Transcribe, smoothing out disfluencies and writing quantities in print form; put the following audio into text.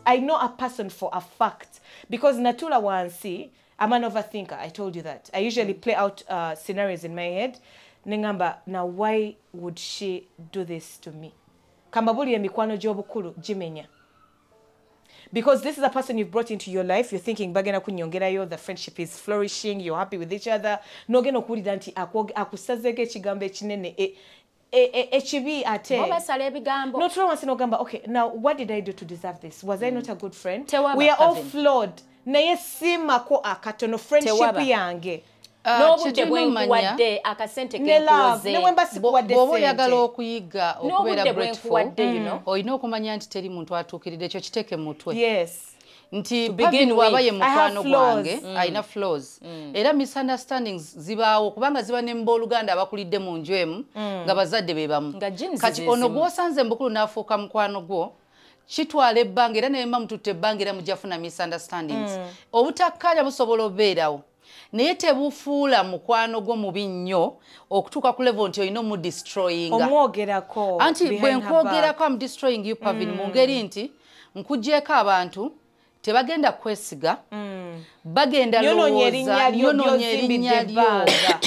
I know a person for a fact because natula wansi. I'm an overthinker. I told you that. I usually play out scenarios in my head. Nengamba, now why would she do this to me? Kambabuli emikwano gy'obukulu gimenya. Because this is a person you've brought into your life, you're thinking bagenda kunyongerayo, the friendship is flourishing, you're happy with each other. Nogenda okuwulira nti akusazeeko ekigambo ekinene ekibi ate. Bo basala ebigambo. N'otuula wansi n'ogamba, okay, now what did I do to deserve this? Was I not a good friend? Tewaba, We are all Kevin. flawed. Naye siimako akatono friendship Tewaba. yange. N'obudde Kye tulina omanya, bwenkuwadde, akasente Ne love, kenkuwoze. ne bwe mba sikuwadde Bw'oba ssente. oyagala okuyiga N'obudde okubeera grateful, bwenkuwadde. olina okumanya nti teri muntu atuukiridde, ekyo kiteeke mu mutwe. Nti To begin Pavin bw'aba with. ye I have mukwano flaws. gwange, alina flaws. Era misunderstandings zibaawo kubanga ziba ne mbooluganda abakulidde mu nju emu nga bazadde be bamu. Nga genes Kati ze ono zimu. gw'osanze mu bukulu n'afuuka mukwano gwo, kitwala ebbanga era ne mba mututte ebbanga era mujja funa misunderstandings. Obutakkaanya busobola obeerawo. Naye tebufuula mukwano gwo mubi nnyo okutuuka ku level nti olina omudestroyinga. Omwogerako Anti behind bwe her back. nkwogerako, I'm destroying you, Pavin, mu ngeri nti nkugyeko abantu tebagenda kwesiga, bagenda Nyonoonye lowooza, erinnya lyo nyonoonye ly'ozimbidde erinnya lyo. ebbanga.